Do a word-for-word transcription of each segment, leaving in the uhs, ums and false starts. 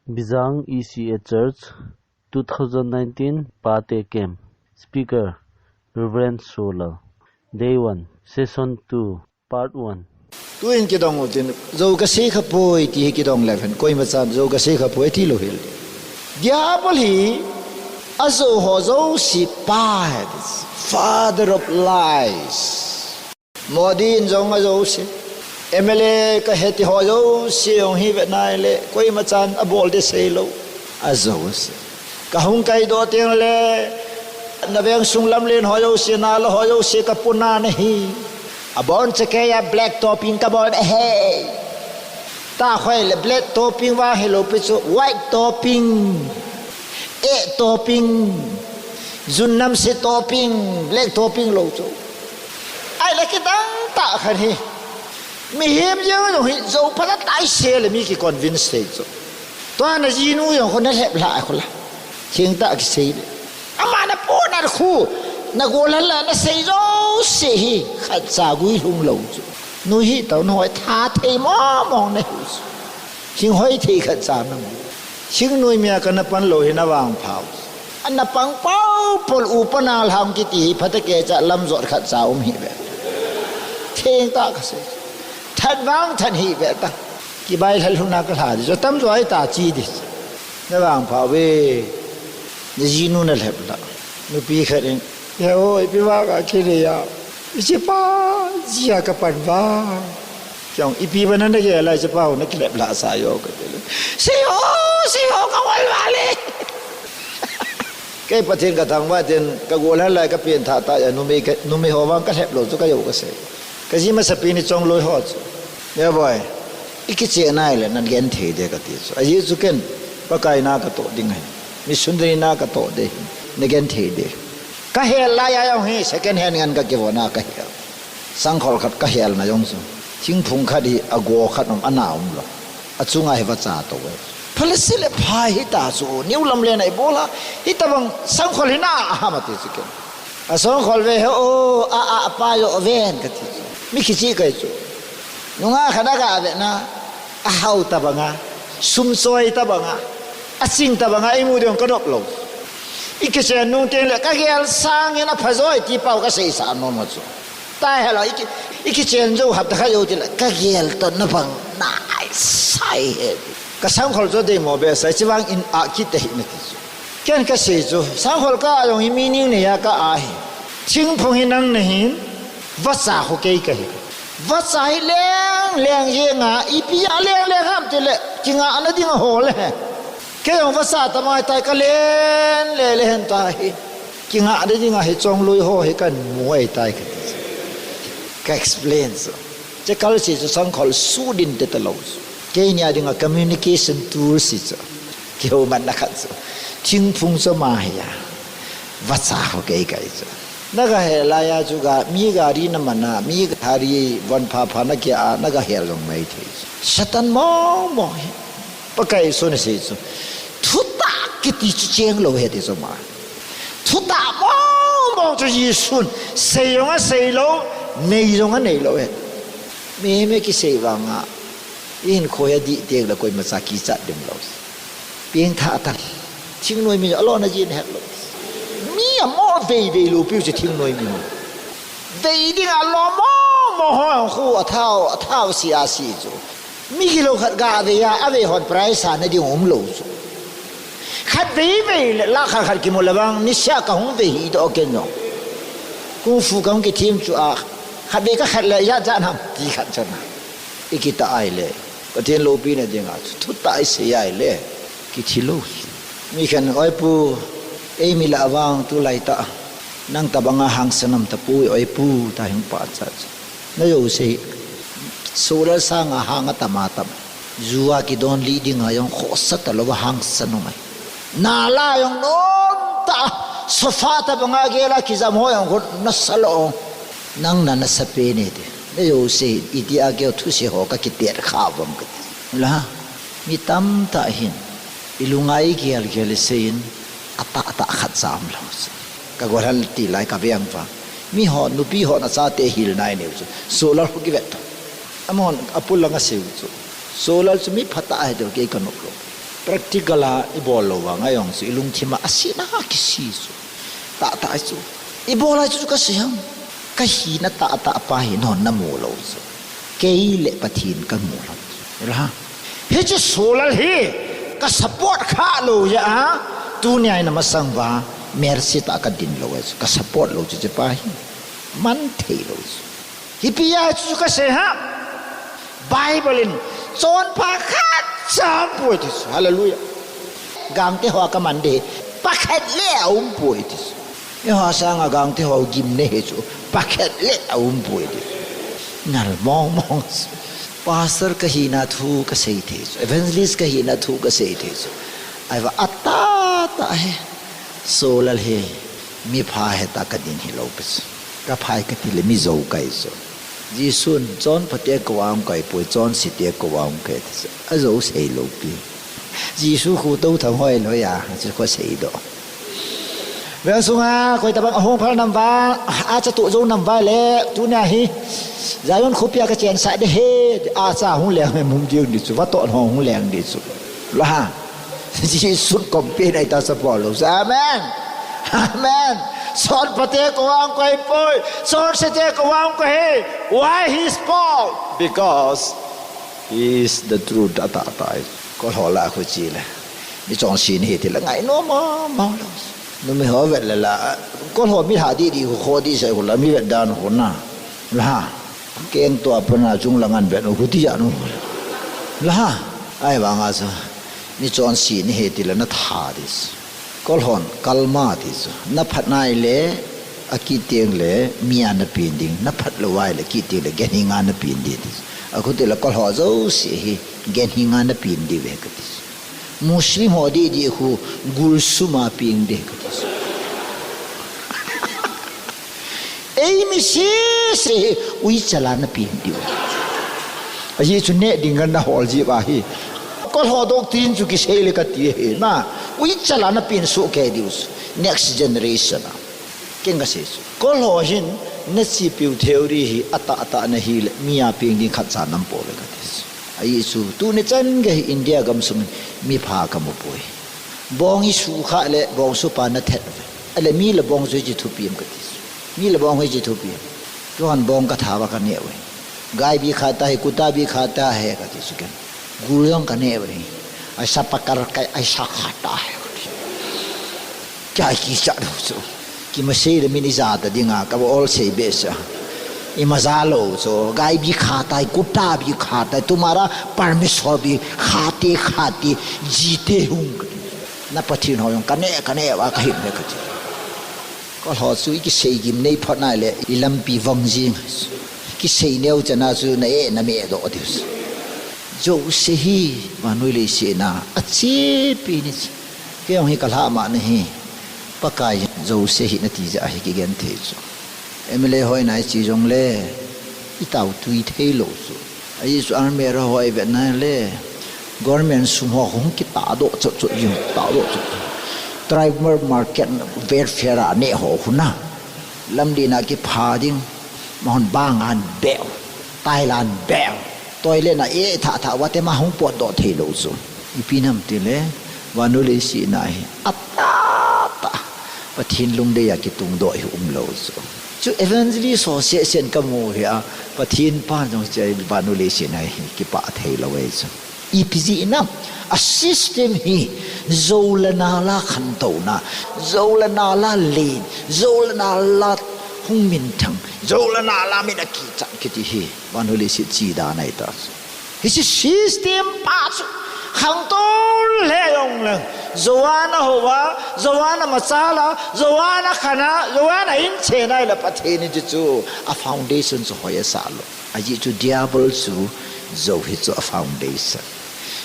Bijang E C A Church, two thousand nineteen Pate Camp. Speaker, Reverend Solal. Day one, Session two, Part one. Tuin kidong utin, jou kasei khapoi ti hi kidong le phen, koima chan jou kasei khapoi ti lou hel. Diabol hi, ajou ho jouse pa he, father of lies. Modi in jong ajouse. M L A kahe ti ho jouse jong hi ve nai le, koima chan abol ding sei lou. Ajouse. Kahung kaidoh teng le, naveng sung lamlen ho jouse, nala ho jouse, kapuna nahi. Abon chekei a black topping kabol ahi. Tahkhoi le black topping vang hilou pi chu, white topping, eh topping, jun namse topping, black topping lou chu. Ahile kidang tah khat hi. Mihem jeng jong hi jou phat a taise le mi ki convince thei chu. Tua najinu jong khu nalhep lha khu la. Thengtah kisei le. Ama napoh na khu, nagol hal la nasei jouse hi khatcha guilhung lou chu. Nui hih tau, nahoi tha thei mong mong nahiu chu. Hinghoi thei khatcha namu. Thingnoi mi a kana pan lou hi navangpha u. Ana pang pau pol u pa nalhang kiti hi phatah keicha lamjot khatcha um hih ve. Thengtah kasei. That vang that hih ve ta. Kibai lhal lhun a kalha ding chu, atamjo ahi ta chi ding. Navangpha uve. Najinu nalhep la. Nupi khat in, "He o, ipi vang a kilei a, ichepa jeh a kapan vang. Kei jong ipi vang a nagel a ichepa u nakilhep lhasah u," kati le. "Sei o, sei o, kangol vale." Kei Pathen kathangvah ten, kagol hal lai kapen tha tah a, numei ka, numei ho vang kalhep lou chu kajou kasei. Kaji masapen hi chongloi ho chu. "He boi, ikichen nai le nagenthei ding," kati chu. Ajeh chu ken, Pakai na katoh ding ahi. Missionary na katoh ding ahi. Nagenthei ding. Kahel lai a jong hi, second hand ngen kakivon a kahel. Sangkhol khat kahelna jong chu. Thingphung khat hi ago khat um, ana um lou. Achunga hi vacha tou e. Phalse le pha hita chu, new lamlen a ibol a, hitobang sangkhol hi na ham ati chu ken. Asangkhol ve he o, a, a, apa jo ven kati chu. Mi kichih kahi chu. Nungah khat aga ve na, ahao tobang a, sum choi tobang a, aching tobang a, imu ding kanop lou. Ikichen nung teng le, kagel sangin apha joi ti pau kaseisah nom chu. Tahela, iki, ikichen jou hapta khat jou tile, kagel toh nabang naisai he. Kasangkhol chu deimo behseh, chuvang in a kit ahi nati chu. Ken kasei chu, sangkhol kah jong hi meaning nei a kah ahi. Thingphung hi nang nahin, vacha khu kei kahi. Vacha hi leng leng jeng a, ipi a leng leng ham tile, kingahna ding ahol e. Kei jong vacha tama tai, kalen le le hen ta hi. Kingahna ding ahi, chongloi ho hi kamu ahitai kati chu. Ka explain chu. Chekal si chu sangkhol sudin te talou chu. Keini a dinga communication tool si chu. Kihoumatna khat chu. Thingphung chu ama hi a. Vacha khu kei kahi chu. Nagahel lai a chu ga, mi gari naman a, mi gari von pha pha nakia a, nagahel jong maithei chu. Satan mong mong hi. Pakai Jesun asei chu, thutah kiti chu cheng lou ahi ti chu ama. Thutah mong mong chu Jesun sei jong asei lou, nei jong anei lou ahi. Mihem kisei vang a, ihinkho hi adih teng le koimacha kichat ding lou. Pengthah tah. Thingnoi mi alona jin het lou. Mi amo vei vei lou piu chu thingnoi mi. Vei ding a lo mong mong ho khu athao, athao si a si chu. Mi kilou khat gavei a, avei hon prize ana ding umlou chu. Khatvei vei le lakh khat khat kimu le vang, nisea kahung vei hi doh ken jong. Kung fu kahung kithem chu a, khatvei kakhat le ijat jat ham ti khat chana. Ikitah ahile, Pathen loupina dinga chu, thutah isei ahile, kithi lou chu. Mi khen, "Oi pu, eimi lah vang tulai tah, nang tobanga hangsan um tapoi, oi pu," tahing pachat chu. Najouse hi, Solal sanga hang atam atam. Ju a kidon lih dinga jong khosa talou a hangsan um ahi. Nala jong nomtah a, sofa tobanga gel a kijam ho jong khu nasa lou. Nang na nasa pen e ti. Najouse hi, itia keu thuse ho kakitet kha uvam kati. La, mi tamtah hin, ilunga igel gel iseiyin, atahtah khat jam lou. Kagol hal ti lai kaveng vang. Miho, nupi hon achate hil nai neu chu. Solal khu kivet tho. Amahon apul langa seiyu chu. Solal chu mi phatah ahi ti kei kanop lou. Practical a ibol lou vang a jong chu ilungthim a asina kisi chu. Tahtah chu. Ibol a chu kasei ham. Kahina tahtah pa hi nahon namu lou chu. Kei le Pathen kamu lou chu. Ra. Hiche Saul hi ka support kha lou jeh a. Tunia hi na masang uva mercy tah a kadin lou chu. Ka support lou chu hiche pa hi. Man thei lou chu. Hipi a chu kasei ham. Bible in chonpha khatcha aumpoi ti chu. Hallelujah. Gangte ho kaman ding hi pakhat le aumpoi ti chu. Eiho sanga gangte ho gimnei hi chu pakhat le aumpoi ti chu. Nal mong mong chu. Pastor kahina thu kasei thei chu. Evangelist kahina thu kasei thei chu. Ahivang atahtah hi. Saul hi mipha hita kadin hilou pi chu. Kaphai kati le mi jou kahi chu. Jesun chonphate kouva ahung koipoi, chonsete kouva ahung koiye ti chu. Ajou seilou pi. Jesu khu tou thang hoi lou a, chu khu seidoh. Veng sunga koi tabang ahung phal nam uva, achatoh jou nam uva le, tunia hi Zion khopi a kachensah ding ahi, acha hung leng mum diu ti chu, vatoh hung leng ti chu. Lou ha. Jesun company a hita support lou. Amen. Amen. Chonphate kouva ahung koipoi. Chonsete kouva ahung koiye. Why he is Paul? Because he is the truth. Atahtah. Kolho lah a khu chi le. Mi chonse nahi ti le ngainom mong mong lou. Numei ho vet le la. Kolho mi ha di di khu kho di sei khu la mi vet dan khu na. La. Keng tua pana chung lang an vet u khu ti ja nu. La. Ahivang a chu. Mi chonse nahi ti le na tha di chu. Kolhon, kalma ti chu. Na phat nai le, akit teng le, mi a na pen ding. Na phat lou vai le, kit teng le, ganhing a na pen ding ti chu. Akhu ti le, kolho jouse hi, ganhing a na pen diu ve kati chu. Muslim ho di di khu, gulsum a pen ding kati chu. Ei mi sese hi, uicha la na pen diu. Ajeh chu neh ding ngan na hol ji va hi. Kolho doctrine chu kisei le kati hi na. Uicha la na pen soh kei diu. Next generation a. Keng kasei chu. Kolho hin na chi piu theory hi atahtah nahi le mi a pen ding khatcha nam po ve kati chu. Ajeh chu tuni chan gei hi India gamsung mipha kamu poi. Bong hi sukha le bong supa na thet uve. Ale mi le bong chu hiche thupi em kati chu. Mi le bong hi hiche thupi em. Tuhan bong katha uva kaneh uve. Gai bi khata hai, kuta bi khata hai kati chu ken. Gul jong kaneh uve. Aisa pakar kai, aisa khata hai kati. Kei kicha lou chu. Kimasei le min ija ta dinga, ka ba ol sei be sa. Ima ja lou chu, gai bi khata hai, kuta bi khata hai, tumara permission bi khate khate, jite hung. Na Pathen ho jong kaneh, kaneh uva kahin ve kati. Kolho chu i kisei gimnei phat nai le, i lampi vang jing. Kisei neo chana chu na eh, na meh doh diu. Jouse hi, vannoi leiset a, achepi ni chu. Kei jong hi kalhah mah nahi. Pakai jouse hi nati jeh a hi kigen thei chu. M L A hoi nai chi jongle, i tao tui thei lou chu. Ajeh chu army ho i vet nai le, government sum ho hung kitah doh chot chot jing, tah doh chot chot. Tribal market welfare a neh ho khu na. Lamlen a kipha ding, mahon bang an beh, tile an beh. Toilet na eh thah thah uva te ma hung potdoh thei lou chu. Ipi nam ti le, vannoi leiset a hi, atahtah. Pathen lungdei a kitungdoh hi um lou chu. Chu evangelist ho seh seh in kamu hi a, Pathen pan jong chu vannoi leiset a hi kipah thei lou ahi chu. Ipi jeh inem, a system hi, jou le nal a khantouna, jou le nal a len, jou le nal a hung minthang, jou le nal a min a kichat kiti hi, vannoi leiset chi dan ahi ta chu. Hiche system pa chu khangtou le jong le, jou a na hou a, jou a na machal a, jou a na khan a, jou a na inchen a ahile Pathen in hiche chu a foundation chu hoi asah lou. Ajeh chu diabol chu jou hi chu a foundation.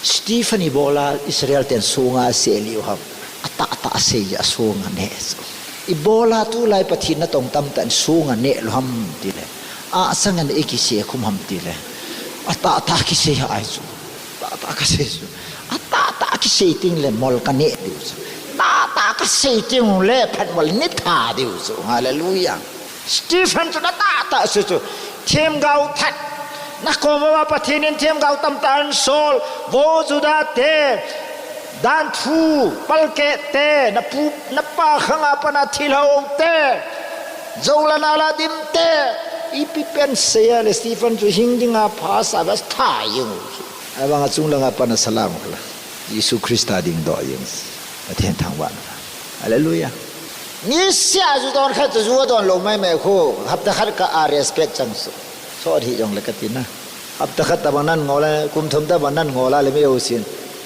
Stephen ibola Israel ten songa asei lih u ham. Atahtah asei jeh a songa neh chu. Ibola tulai Pathen natong tamtah in songa neh lou ham tile. Ahsang in ikisei khum ham tile. Atahtah kisei ahi chu. Tahtah kasei chu. Atahtah kisei teng le mol kaneh diu chu. Tahtah kasei teng le phat mol nei tha diu chu. Hallelujah. Stephen chu na tahtah asei chu. Themgao that. Na kom uva Pathen in themgao tamtah ahin sol. Vo Juda te. Danthu, palkeh te, na pu, na pa khang a pat a thilha um te, jou la nal a dim te, ipi pen sei a le Stephen chu hing ding a pha sa va tha jeng u chu. Ahivang a chung lang a pat a salam kha la. Jesu Christa ding doh jeng. Pathen thangvah na. Hallelujah. Ni sia ju don khat chu ju don lou mai mai khu, hapta khat ka a respect chang su. Sot hi jong le ka ti na. Hapta khat tabang nan ngol a, kum thum tabang nan ngol a le mi u sin.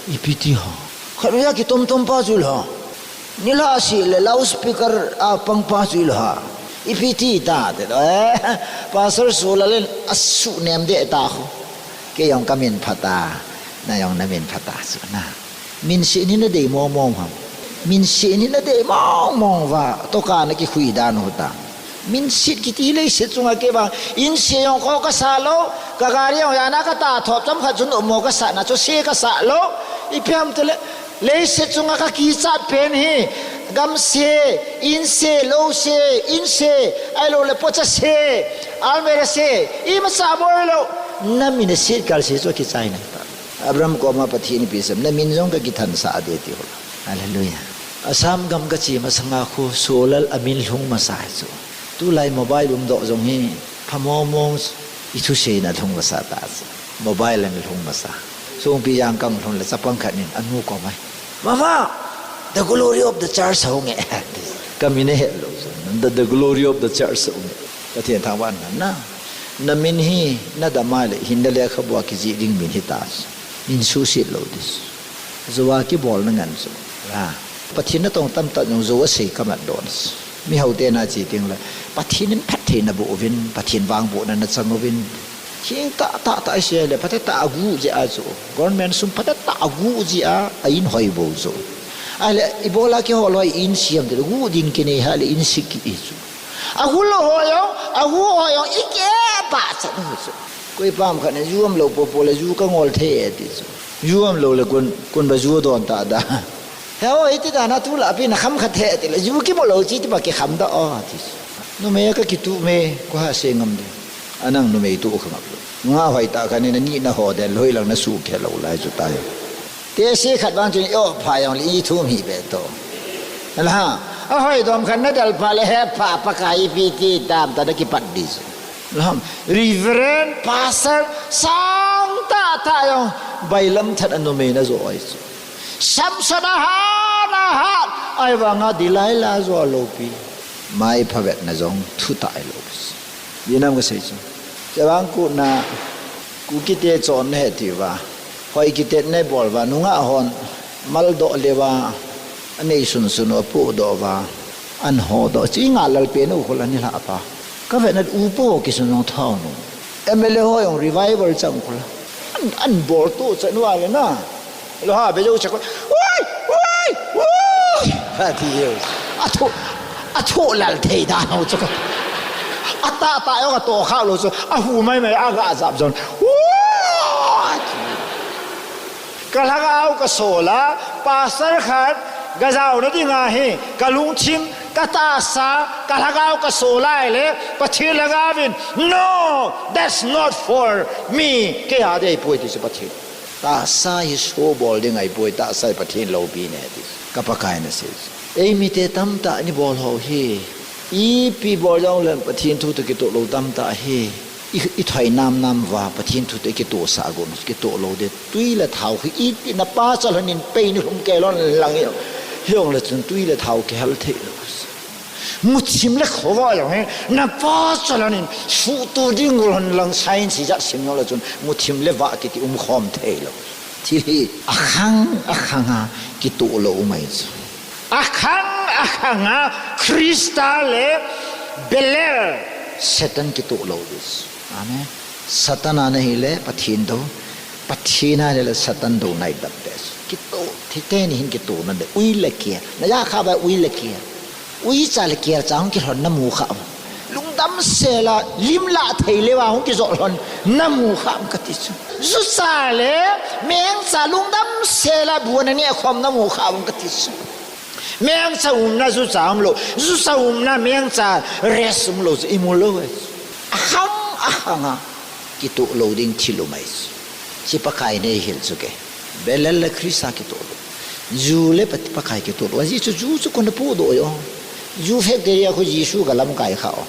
Ipi ti ha. Khat u ya kitom tom pa chu la. Ni la si le loudspeaker a pang pa chu la. Ipi ti ta te lo. Eh, Pastor Solalin a su nem de ta khu. Kei jong ka min pha ta. Na jong na min pha ta su na. Min si ni na dei mong mong ha. Min si ni na dei mong mong va. To ka na ki khui dan ho ta. Min sit kiti leiset chunga kei vang, in se jong ko ka sa lou, ka gari jong jana ka ta thop chom khat chu numo ka sa na chu se ka sa lou, ipi ham tile, leiset chunga ka kichat pen hi, gam se, in se, lou se, in se, ahilou le pocha se, almirah se, ima sa boi lou, na min a sit kal se chu kichai na ta. Abraham koma Pathen ipi sem, na min jong ka kithan sa de ti ho. Hallelujah. Assam gam ka che masanga khu Solal a min lhung masa chu. Tulai mobile um doh jong hi pha mong mong i thusei na lhung masa ta chu. Mobile a min lhung masa. Songpi jang kang lhung le chapang khat nin anu ko mai. Mama, the glory of the church hung e. Ka min he lo chu. The, the glory of the church hung e. Pathen thangvah na. Na min hi na dam a le hin da le kha bua ki ji ding min hi ta chu. Min susit lou dis. Jou a kibol na ngan chu. Pathen natong tamtah jong jou a sei ka mat don. Mi hao te na chi ting le. Pathen in phattheina boh uvin, Pathen vangbohna na chang uvin. Thing tah tah tah i sei le, phatah tah a gu ji a chu. Government sum phatah tah a gu ji a, a in hoi bou chu. Ahile, i bol a kihol hoi in siam te, gu ding kinei ha le in sik kit i chu. A gu lou ho jong, a gu ho jong, i ke pa chan u chu. Koi pam khat ne, ju am lou popo le, ju ka ngol thei e ti chu. Ju am lou le kun, kun ba ju don ta da. He o, iti da na tu la pi na kham khat he ti le, ju ki mo lou chi ti ba ki kham da o ti chu. Numei a ka kitu me, ko ha se ngam de. Anang numei tu kha ngap lou. Nga hoi ta kha ni na ni na ho de, loi lang na su khe lou lai chu tai. Te se khat bang chu ni, o, pha jong le i thum hi be to. La ha, a hoi dom khan na dal pha le he pha Pakai ipi ti tam ta da ki pat di chu. Lam, Reverend, Pastor, sang tah tah jong, bailam that a numei na jo ai chu. Samson a hat, a hat, ahivang a Delilah jo a lopi. Mai phavetna jong thu tah ai lo. Dinam ka sei chu. Chevang ku na, ku kite chon na he ti va. Hoi kite na bol va, nunga hon, mal do le va, anei sun sun o pu do va. An ho do, chi nga lal pe nu khol ani la pa. Ka ve na u po ki sun jong thau nu. M L A ho jong revival chang khol. An, an bol tu cha nu ale na. Lo ha be jo cha ko. Oi, oi, oi. Ha ti yo. A thu, a thu lal thei da no cha ko. A ta ta yo ka to kha lo chu. A hu mai mai a ga jap jon. Oi. Ka lhagao ka sol a, pastor khat, ka jaona dinga hi, ka lungthim, ka tahsa, ka lhagao ka sol a le, Pathen lhagao in, "No, that's not for me." Kei a dei poi ti chu Pathen. Tahsa hi so bol ding ahi poi, tahsa hi Pathen lopi ne ti. Ka Pakai na sei. Ei mite tamtah ni bol ho hi. Ipi bol jong le Pathen thu toh kitoh lou tamtah hi. I, i thoi nam nam va, Pathen thu toh i kitoh sah gon, kitoh lou de. Tui le thao hi i ti na pa chal hanin pei ni lhum ke lon lang i. Hiong le chun tui le thao kihal thei lou. Muthim le khova jong hi, na pa chal hanin, suhtu ding lon lang science jat sim jong le chun, muthim le va kiti um khom thei lou. Thil hi, a khang, a khang a, kitoh lou um ahi chu. A khang, a khang a, Krista le Belial, Satan kitoh lou dis. Amen. Satan a na hi le Pathen do, Pathen a le le Satan do nai dam des. Kitoh, thite ni hin kitoh na de, ui le kia. Na ja kha ba ui le kia. Ui cha le kia cha hung kilhon na mu kha. Lungdam sela, lim la thei le va hung kijot lhon, na mu kha ka ti chu. Ju cha le, meng cha lungdam sela, bu na ne khom na mu kha ka ti chu. Mengcha umna jucha umlou, jucha umna mengcha rest umlou chu imu lou e. Akhang, akhang a kitoh lou ding thil um ahi chu. Chu Pakai nei hil chu ke. Belial le Krista kitoh lou. Ju le Pat-, Pakai kitoh lou. Ajeh chu ju chu koin apohdoh u. Ju factory a khu Jesu galamkai kha u.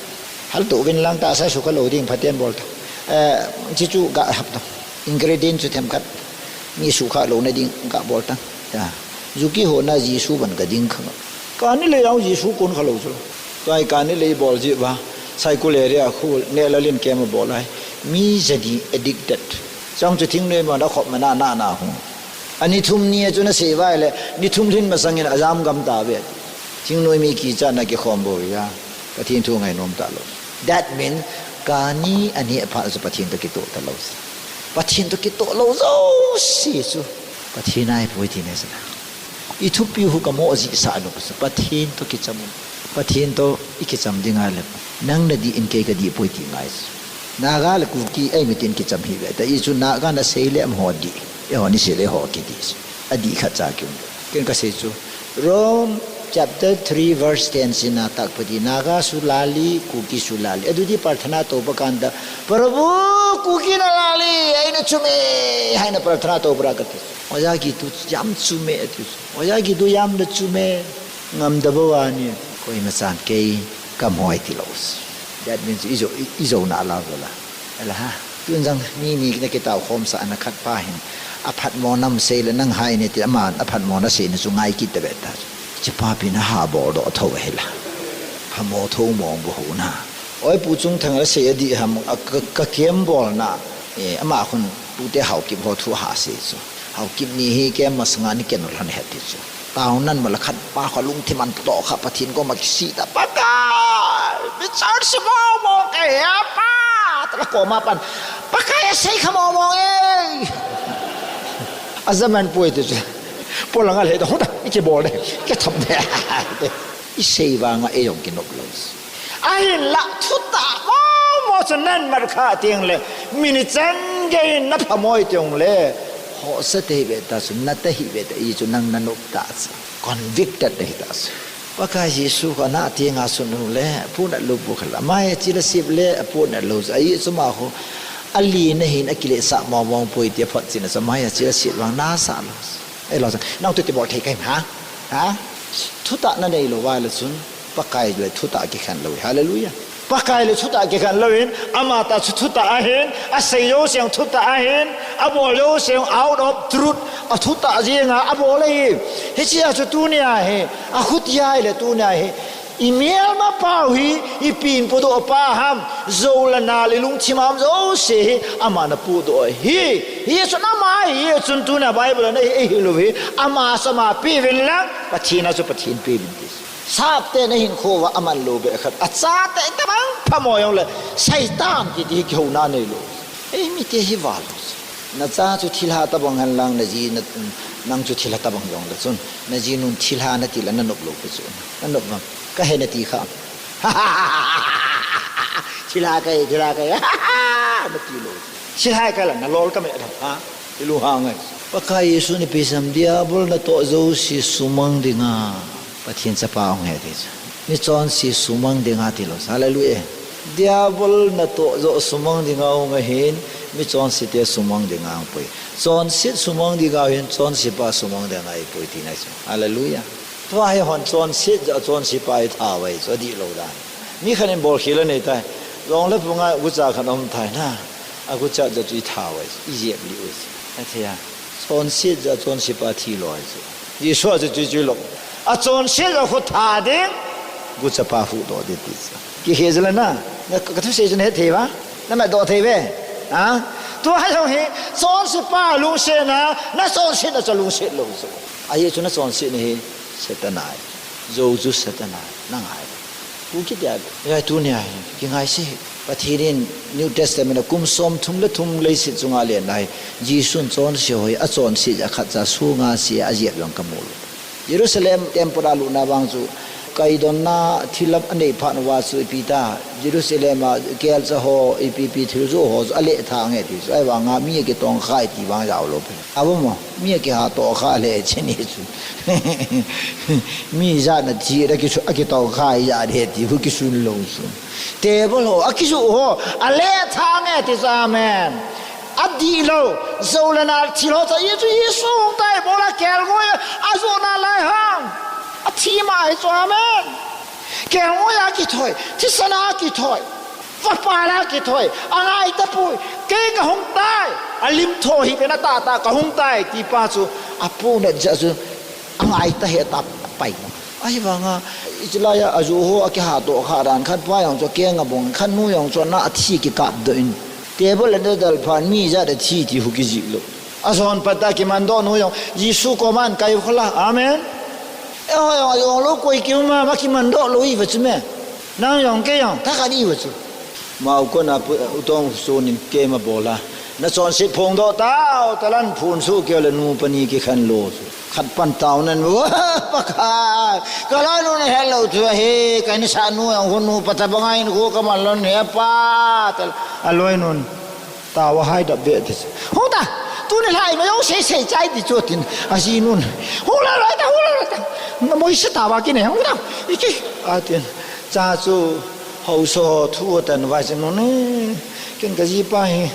Haltoh uvin lang, tahsa sukha lou ding, phaten bol ta. Eh, chuchu gahap ta. Ingredient chu themkhat. Mi sukha louna ding gabol ta. Tia. Ju kihona Jesu vang gading kha. Kani le jong Jesu kon kha lou chu. Tua hi kani le ibol jeh uva. Saikul area khu neh lalin kem abol ahi. Mi jani addicted. Chong chu thingnoi mona khop mana na na hung. Ani thum ni a chu nasei uva ahile, ni thum lhin masangin ajam gam tauve. Thingnoi mi kichatna kikhom bou ahi. Pathen thu ngai nom talou. That means, kani ani aphat chu Pathen toh kitoh talou. Pathen toh kitoh lou jouse chu Pathen a ahipoi tina ahi. Ithupi u kamo jihsah lou chu Pathen toh kicham u. Pathen toh ikicham ding ahile, nang nadih in kei kadih poi ti ngai chu. Naga le Kuki eimi tin kicham hih ve ta. Ijeh chu Naga nasei le amaho dih, eiho nasei le eiho kidih. Adih khat cha kium. Ken kasei chu, Rome chapter three verse ten sina tak padi, Naga su lali, Kuki su lali. Adudi prarthana toupa kanta, Prabhu, Kuki na lali, eina chume, eina prarthana toupa ra kati. Oja kitu jam chume ati. Oja kitu jam da chume. Ngam da bou ani. Koima chan kei kamhoi tilou. That means ijo, i, ijo na la la. Ala ha. Tun jang mi ni na kitao khom sa na khat pa hin. Aphatmo nam sei le nang hai ni ti aman aphatmo nasei na chu ngai kit ta ve ta. Chipa pi na ha bol doh tho hila. Phamo tho mong bou hu na. Oi pu chung thang la sei adih ham a ka, ka kem bol na. E, ama khun pute Haokip ho thu ha sei chu. Haokip ni hi kem masanga ni ken lhon he ti chu. Tao nan mala khat pa kho lungthim an puto kha Pathen koma kisih ta Pakai. Mi char si mo mo ke ya pa. Tala koma pan. Pakai sei kha mo mo e. Azaman pui ti chu. Polang a le dong ta. Ikibol de. Kitham de. Isei vanga eijong kinop lou. Ahinla thutah momo chu nan mat kha teng le, mi ni chan gei in na phamoi teng le, hosa te hi ve ta chu, na te hi ve ta, ijeh chu nang na nop ta chu, convicted te hi ta chu. Pakai Jesu kho na teng a sun u le, pu na lu pu khala, mai chi la sip le, pu na lu, ai chu ma kho, ali na hin a kile sa momo poi ti phot chin a chu, mai chi la sip vang na sa lou. Ei lou chu, nang tu ti bol thei kai ha? Ha? Thutah na nei lou vai le chun, Pakai le thutah kikhen lou. Hallelujah. Pakai le thutah kikhen lou in, ama ta chu thutah ahin, asei jouse thutah ahin, abol jouse out of truth, athutah jeng a, abol ahi. Hichea chu tunia hi, akhutia le tunia hi, i melma pau hi, ipi in pudoh pa ham, jou le nal i lungthim ham jouse hi, ama na pudoh hi. Hichun ama hi, hichun tunia Bible na hi, eihil u hi, ama chu ama pe uvin lang, Pathen a chu Pathen pe uvin ti. Sapte na hinkho uva aman lou beh khat, achate tabang phamo jong le, Satan kiti hi kihouna nei lou. Eimite hi val lou. Na cha chu thilha tabang hen lang, na ji na, nang chu thilha tabang jong le chun, na ji nun thilha na ti le na nop lou pi chu. Na nop vang. Ka he na ti kha. Thilha ka he, thilha ka he. Na ti lou. Thilha ka la, na lol ka me da. Ha? I lunghang ngai. Pakai Jesu ni pi sam Diabol na toh jouse sumang ding a. Pathen chapa hung he ti chu. Mi chonse sumang ding a ti lou. Hallelujah. Diabol na toh joh sumang ding a hung ahin, mi chonse te sumang ding a hung poi. Chonset sumang ding a hin, chonse pa sumang ding a hung poi ti nai chu. Hallelujah. Tua hi hon chonset joh chonse pa hi tha vai chu, adih lou dan. Mi khat in bol khel anei tai. Jong le pu nga gucha khat um tai na. Agucha joh chu i tha vai chu, i jep li vai chu. Athei a. Chonset joh chonse pa thi lou vai chu. Jesu a chu chui chui lou. Achonset joh khu tha ding. Gucha pa huhdoh ding ti chu. Kihe jela na. Na ka, ka thusei chu na het thei uva. Na matdoh thei uve. Ha? Tua hi jong hi, chonse pa lungsetna, na chonsetna chu lungset lou chu. Ajeh chu na chonsetna hi, Satan ahi. Jou chu Satan ahi. Nang ahi. Pu kiti a, ngai tunia hi, kingai se. Pathen in New Testament a kum somthum le thum leiset chunga alen ahi. Jesun chonse ho hi, achonse a khatcha sunga se a, ajep jong kamu lou. Jerusalem temple a lutna vang chu, kaidonna thilha anei phat uva chu ipi ta, Jerusalem a kelcha ho, ipi ipi thil joh ho chu aleh tha nge ti chu, ahivanga mi akitong khai ti vang jao lou pi. Abo mo, mi akiha toh kha le chini chu. Mi jat na thi da kisu, akitong khai jat he ti hu kisun lou chu. Table ho, akisu ho, aleh tha nge ti chu, amen. Adih lou, jou le nal thil ho chu, Jesu, Jesu hung tai, bol a kelngoi a, ajoh nalai ham. Athi ma hi chu, amen. Kelngoi a kithoi, thisan a kithoi, vapal a kithoi, angai tapoi, kei kahung tai, alim tho hi pen a tahtah kahung tai, ti pa chu, apohnat jeh chu, angai ta hih a pai. Ahivanga, hiche laiya, ajoh ho, akiha toh kha dan, khat pa jong chu, akeng abong, khat nu jong chu, ana athi kikap doh in. Table a nadel phat, mi ijat athi ti hu kijih lou. Ajon pat a kiman doh nu jong, Jesu koma ahin kai u kha la, amen. Eiho jong, ajong lou koi kium a, ma kiman doh lou iva chu me. Nang jong, kei jong, tha khat iva chu. Mao kon a pu, u tong sun in keima bol a. Nachonset phongdoh tao, talan phun suh keu le nu pani kikhen lou chu. Khat pan tao nan, Pakai, kaloinun ahet lou chu ahi, kahin sah nu jong, hung nu pa tabang a hinkho kaman lou ahi pa, tal, aloinun. Tao ahai dap be ti chu. Hung ta, tuni lhai ma jong sei sei chai ti chu tin, ajinun. Hung la lai ta, hung la lai ta. Namoise tao a kine, hung ta, iki, atin. Cha chu, haosa ho thu atan vai chu, nu ne, ken kajipa hi,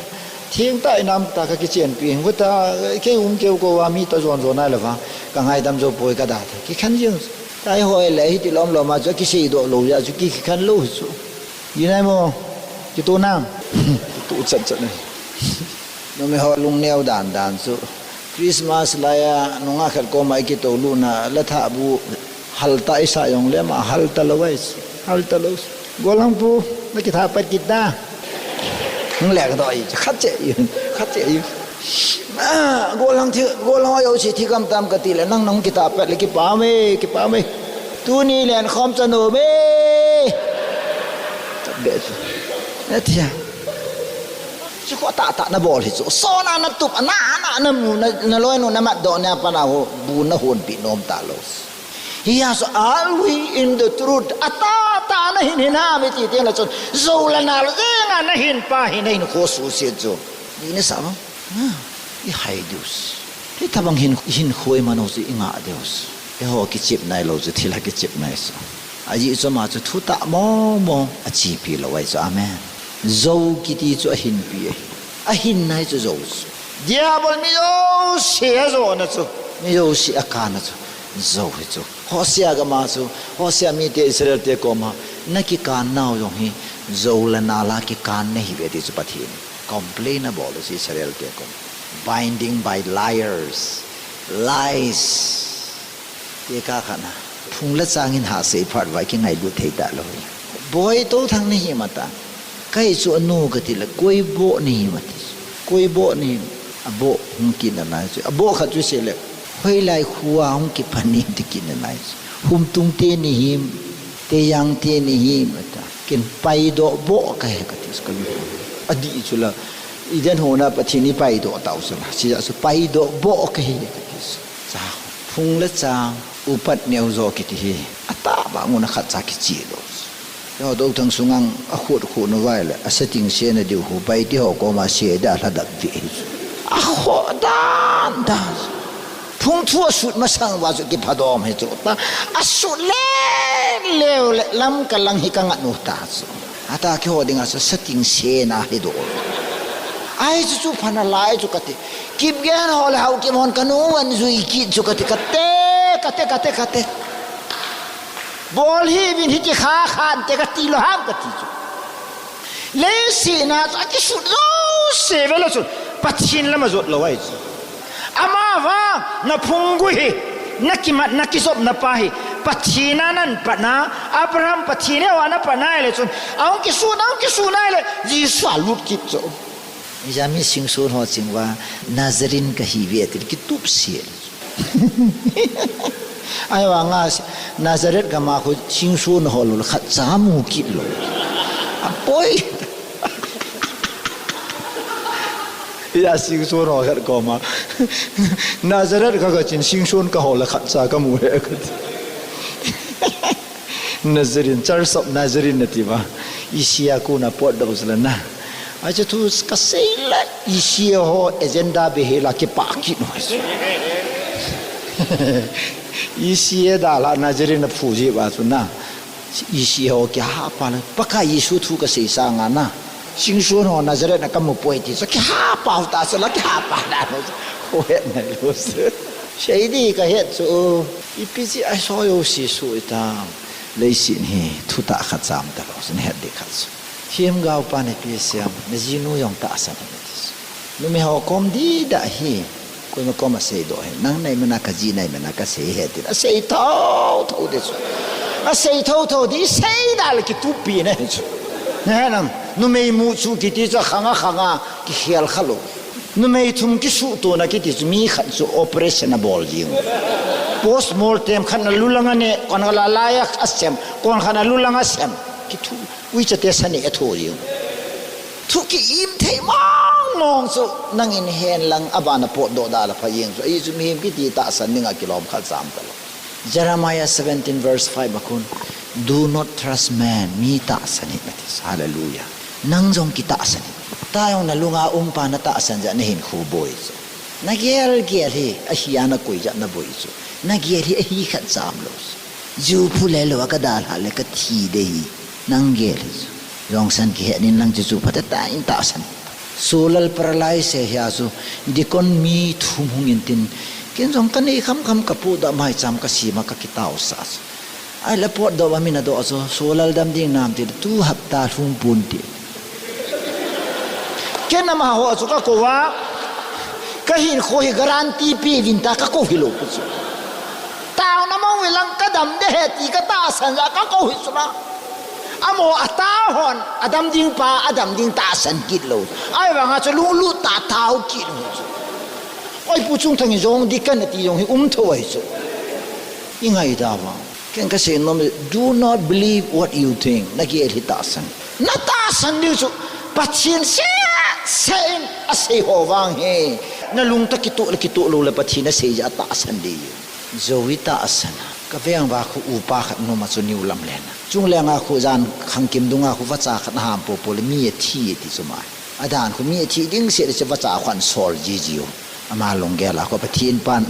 theng tah in amtah kakichenpi, hung ta, kei um keu kou a mi toh jon jon nai lou va, kangaidam jou poi kada, kikhen jing. Tai hoi le, hiti lom lom a chu, kisei doh lou jeh chu, ki, kikhen lou chu. Jinai mo, kitu nam. Kitu chat chat nai. Numei ho lungneo dan dan chu. Christmas laiya, nungah khat koma ikitoh lutna, la thah bu, hal ta isah jong le ama, hal ta lou ai. Hal ta lou. Golhang pu, nakithah pat kit ta. Hung le kadoh i, khat che i, khat che i. Ah, golhang thi, golhang ho jouse thi gam tam kati le, nang nahung kithah pat le, kipah me, kipah me. Tuni len khom cha nom e. Tabeh chu. Nathia. Chu kho tah tah nabol hi chu. Sona natup, ana, ana, namu, na, naloinu, namatdoh nia pat a ho, bu nahonpi nom talou. Hijeh a chu, are we in the truth? Atah tah nahin hin ham iti teng le chun, jou le nal jenga nahin pa hi nahinkho suse chu. Di nasa mo? Ah, ihai diu. Hitobang hin, hinkho iman u chu ingah diu. Eiho kichep nailou chu, thilha kichep nai chu. Ajeh chu ama chu thutah mong mong achepi lou ahi chu. Amen. Jou kiti chu ahinpi ahi. Ahin nai chu jou chu. Diabol mi jouse ajona chu. Mi jouse akanna chu. Jou hi chu. Hosea gam a chu. Hosea mite Israel te koma. Nakikan nau jong hi. Jou le nal a kikan nahiuve ti chu Pathen. Complain abol u chu Israel te kom. Binding by liars. Lies. Tekah khat na. Phung le chang in hahsei phat uva kingailut thei talou hi. Boi Touthang nahi mata. Kahi chu anu kati le koi boh nahi mati. Koi boh nahi. Aboh hung kit nalai chu. Aboh khat chu sei le. Hoilai khu a hung kipan him ti kit nalai chu. Humtung te nahim. Teijang te nahim ata. Ken paidoh boh kahi kati chu kalu. Adih chu la. Eden hon a Pathen in paidoh tau chu la. Chujeh chu paidoh boh kahi kati chu. Cha, phung le chang, upat neo jo kiti hi, atahbeh ngun a khatcha kiche lou. Eiho Touthang sungang akhut khut nu vai le, asa ting sena diu hu, bai ti ho koma se da lhadap ve hi chu. Akhoh dan dan. Phung thu asut masang uva chu kiphadom hi chu ta. Asut le, leu le, lam kalang hi kangat nu ta chu. Ata keiho dinga chu setting sena hi do. Ai chu chu pha nalai chu kati. Kipgen ho le Haokip hon kanu an jui kit chu kati, kate, kate, kate, kate. Bol hih uvin hiti kha khan te kati lou ham kati chu. Leiset na chu akisut jouse ve lou chu. Pathen lam ajot lou ahi chu. Amavang, naphunggui hi, nakimat, nakijopna pa hi, Pathen a nahin patna, Abraham Pathen a napat nai le chun, ahung kisun, ahung kisun nai le, Jesu alut kit chu. Ijami Singson ho ching uva, Nazarene kahi ve ti le, kitup se le chu. Ahivanga, Nazareth gam a khu Singson ho lou le khatcha mu kit lou. Apoi. Ija Singson ho khat koma. Nazareth ka kachin Singson ka ho le khatcha kamu e kati. Nazarene, Church of Nazarene nati uva. Isia kuna potdoh jela na. Achu thu kasei le Isia ho agenda be hela kipah kit no. Isia dalha Nazarene na phu ji uva chu na. Isia ho kihahpa le, Pakai Jesu thu kasei sanga na. Chingsun ho Nazareth na kamu poi ti chu, kihapa ta chu la, kihapa ta chu. Ho het na lu chu. Sei di ka het chu. Ipi chi a so yo si su i ta. Leiset hi, thutah khat cham ta lo, sin het di khat chu. Themgao pa ne pi siam, na jinu jong tahsan hi ti chu. Numei ho kom di da hi. Koima kom a seidoh hi, nang nei mana ka ji nei mana ka sei he tin. A sei thotho di chu. A sei thotho di, sei da le kitupi na hi chu. He nam, numei mu chu kiti chu khanga khanga kikhel kha lo. Numei thum kisuhtona kiti chu mi khat chu operation a bol jing. Post mortem khat na lulang a ne, kon la la ya a sem, kon khat na lulang a sem. Kithu, ui chate sa ne a tho jing. Thu ki im thei mong mong chu nangin hen lang a bana potdoh da la pha jeng chu. Ahi chu mihem kiti tahsan dinga kilom khat cham ta lo. Jeremiah seventeen verse five a khun, "Do not trust man." Mi tahsan hi mati. Hallelujah. Nang jong kitahsan hi. Ta jong na lunga um pa na tahsan ja na hin khu boi chu. Na gel gel hi, ahi a na koi ja na boi chu. Na gel hi ahi khat cham lo chu. Ju phu le lo a ka dal ha le ka thi de hi. Nang gel hi chu. Jongsan kihe nin lang chu chu phate ta in tahsan. Solal paralyze he hia chu. Deacon mi thum hung in tin. Ken jong ka nei kham kham ka pu da mai cham ka sima ka kitao sa chu. Ai la potdoh ba min a doh chu. Solal dam ding nam ti tu hapta lhum pun ti. Ken amaho chu ka kou a, ka hinkho hi guarantee pe vin ta ka kou hi lo pu chu. Taona mong ve lang ka dam de he ti ka tahsan ja ka kou hi chu la. Amaho a tao hon, a dam ding pa, a dam ding tahsan kit lo. Ai vanga chu lunglut ta tao kit lo chu. Oi pu chung thang jong di kan ti jong hi um tho ai chu. I ngai da vang. Ken ka sei nom, do not believe what you think. Na gel hi tahsan. Na tahsan ding chu Pathen seh seh in a sei ho vang hi. Na lung ta kituh le kituh lo le Pathen a sei ja tahsan ding. Jovi tahsan. Ka veng va khu upa khat numa chu niu lam lena. Chung lenga khu jan khangkim dunga khu vacha khat na ham po po le mi a thi ti chu mai. A dan khu mi a thi ding se le chu vacha khuan sol ji ji u. Ama lunggel a khu Pathen pan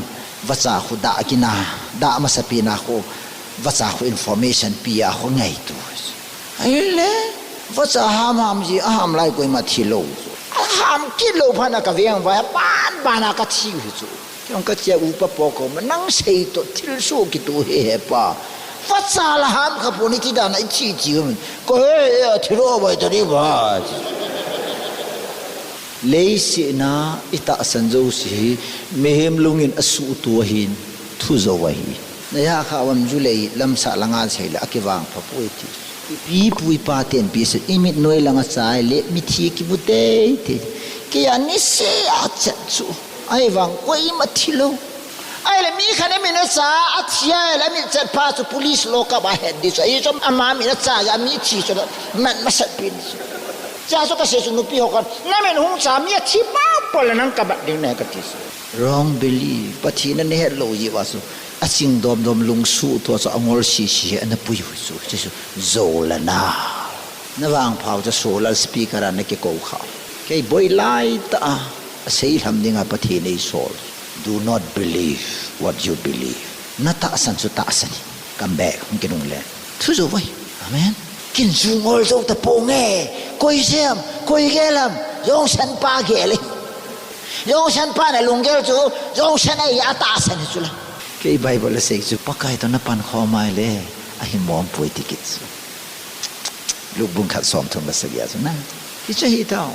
vacha khu da kina, da masa pi na khu vacha khu information pi a khu ngaitu. Ai le, vacha ham ham ji a ham lai koima thi lo. A ham kit lo pha na ka veng va pan pan a ka thi u hi chu. Kei jong ka chia upa po ko ma nang sei to thil su kitu he he pa. Vacha la ham kha po ni ti dan a i thi thi u. Ko he, he, thi lo vai ta ni ba. Leiset na i tahsan jouse hi, mihem lungin a suhtu ahin, thu jou ahi. Na ya kha vam ju lei lamsah langa sei le a kivang pha poi ti. Ipi pu ipa ten pi se, i mit noi langa chai le, mithi kimu tei tei. Kei a ni se a chet chu, ai vang koima thi lo. Ai le mi khat a min a cha, a thi ai le mi chet pha chu police lo ka ba het di chu. Ai chu ama min a cha ya mi thi chu, man masat pin chu. Cha chu ka se chu nupi ho kan, na min hung cha mi a thi pa po le nang ka bat ding ne ka ti chu. Wrong belief, Pathen a na het lo ji va chu. A ching dom dom lungsuh tua chu a ngol si si he a na pui hui chu, chu chu zo la na. Na vang phau chu solar speaker a na kikou kha. Kei boi lai ta a, a sei lam dinga Pathen ei sol. Do not believe what you believe. Na tahsan chu tahsan hi. Come back, hung kinung le. Thu zo vai. Amen. Kin zu ngol zo ta po nge. Koi sem, koi gelam. Jongsan pa gel e. Jongsan pa na lunggel chu, jongsan a i a tahsan hi chu la. Kei Bible a sei chu, Pakai to na pan khom ai le, a hi mong pui ti kit chu. Luk bung khat som thum le sagi a chu na. Hi chu hi tao.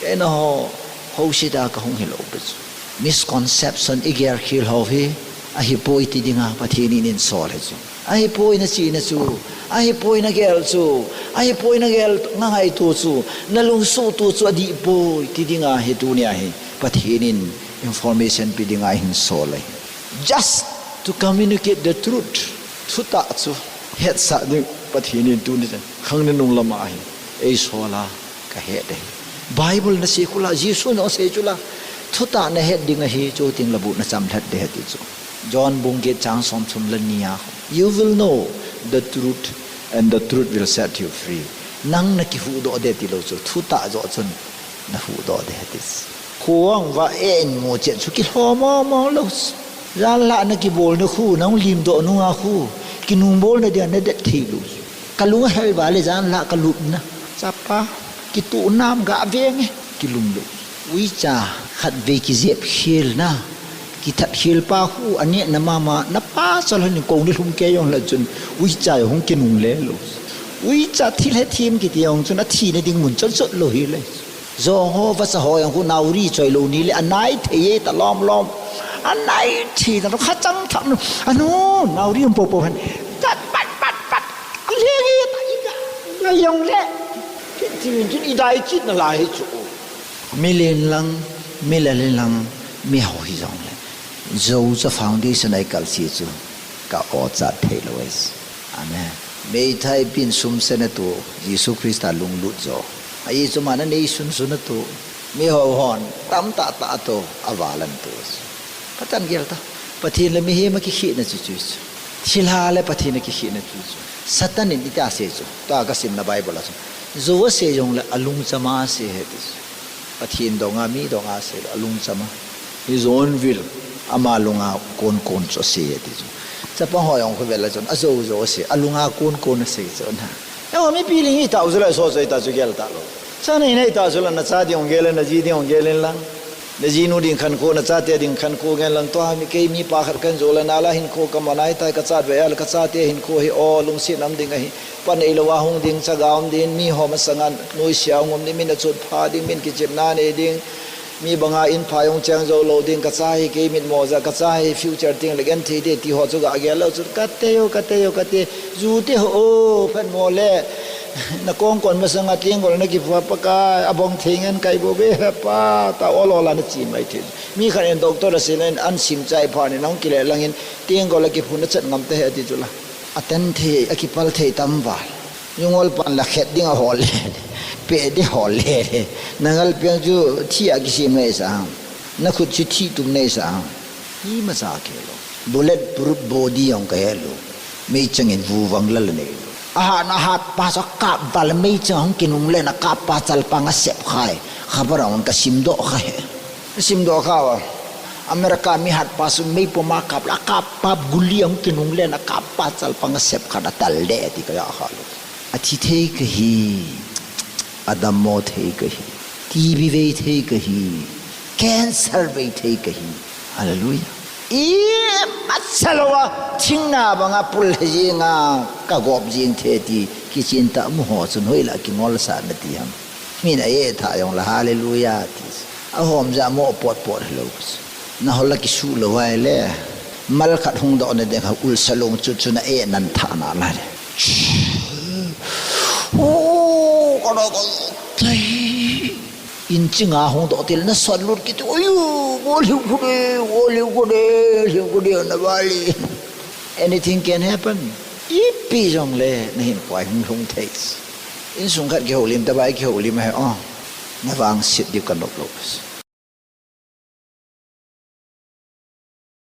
Kei na ho, ho si da ka hung hi lo pi chu. Misconception i gel khil ho hi, a hi pui ti dinga, Pathen in in sol hi chu. Ahi poi na chi na chu, ahi poi na gel chu, ahi poi na gel nga ngai tu chu, na lungsuh tu chu a di poi, ti dinga hi tunia hi, Pathen in information pi dinga hin sol ahi. Just to communicate the truth. Thutah chu, hetsah ding Pathen in tunia, khang na nung lama hi, ei sol a, ka het ding. Bible na sei khu la, Jesu na sei chu la, thutah na het ding ahi, chu ting la bu na cham lhat de ti chu. John bung get chang som thum le ni a. You will know the truth and the truth will set you free. Nang na kihuhdoh de ti lo chu, thutah jo chun na huhdoh de ti. Khuang va e in mu chet chu kilhom mo mo lo. Jan la na kibol na khu, nang lim doh nunga khu. Kinung bol na dia na det thei lo. Ka lung hel va le jan la ka lup na. Chapa. Kitu nam ga veng e, kilunglut. Uicha khatvei kijep khel na, kithat khel pa khu aneh na mama, na pa chal hon kou ni lhum kei jong le chun, uicha hung kinungle lou. Uicha thil hethem kiti jong chun athi na ding mun chon chot lou hi le. Jong ho vacha ho jong khu nauri choi lou ni le anai thei e ta lom lom. Anai thei ta kha chang tham nu. Anu, nauri um po po han. Tat pat pat pat. Leng e ta i ga. Ngai jong le. Ti chun i dai chit na lai hi chu. Mi len lang, mi la len lang, mi ho hi jong le. Zocha Foundation a i kal si chu ka o chat thei lou e. Amen. Meithai pin sum sena tu, Jesu Christa lunglut jo. Ahi chu mana nei sun sun tu, mi ho hon, tam ta ta tu, a valan tu. Patan gel ta. Pathen le mihem a kikhehna chu chu chu. Thilha le Pathen a kikhehna chu chu. Satan in ita sei chu. Ta ka simna Bible a chu. Zo a sei jong le alung chama sei he ti chu. Pathen donga, mi donga sei le alung chama. His own will. Ama lunga kon kon chu sei he ti chu. Chapang ho jong khu vel a chun. A zo zo sei. Alunga kon kon sei chu na. Ewa mipi ling ita u chu le so so ita chu gel ta lou. Cha nei nei ta chu la na cha ding ong gel na ji ding ong gel in lang. Na jinu ding khankho, na chate ding khankho ngen lang tua mi kei mi pa khat kan jo la na la hinkho ka manai tai ka chat ve al ka chate hinkho hi o lungset nam ding ahi. Pa nei lou a hung ding cha ga um din mi ho masanga nuisia hung um ni min a chut pha ding min kichep na nei ding. Mi banga in pha jong chang jo lou ding ka cha hi kei mit mo ja ka cha hi future ting le gen thei de ti ho chu ga gel lou chu ka te yo ka te yo ka te ju te ho o phan mo le. Na kong kon masanga ting gol na ki pha pa ka abong thei ngen kai bo ve pa ta o lo la na chi mai thei. Mi khan en doctor a sin en an sim chai pha ni nong kile langin ting gol a kiphun a chat ngam te he ti chu la. A ten thei, a kipal thei tam val. Jungol pan la khet ding a hol le. Pe di hol le. Na ngal piang chu thi a kisim nei sa. Na khut chu thi tum nei sa. Hi ma sa ke lo. Bullet proof body jong ka he lo. Mei chang in vu vang la la nei lo. A ha na hat pa sa kap val mei chang hong kinung le na kap pa chal pa nga sep khai. Khabar ang ka sim do khai. Sim do kha wa. America mi hat pa su mei poma kap la kap pa guli ang kinung le na kap pa chal pa nga sep kha na tal le ti ka ya kha lo. A thi thei ka hi. A dam mo thei ka hi. T B vei thei ka hi. Cancer vei thei ka hi. Hallelujah. I ma chalo wa thing na ba nga pul he ji nga ka gop jing the ti ki chin ta mu ho chun hoi la ki ngol sa na ti ham. Min a ye tha jong la hallelujah ti. A hom ja mo pot pot lo. Na hol la ki su lo wai le. Mal khat hung do na de kha ul sa long chu chu na e nan tha na la le. O ka na ka tai. In chi nga hung do til na sot lut ki tu. Oyu, go liu ku de, go liu ku de, liu ku de na bali. Anything can happen. Ipi jong le na hin kwai hung hung thei. Insung khat kihoulim, tabai kihoulim he, oh. Na vangset diu ka nop lo.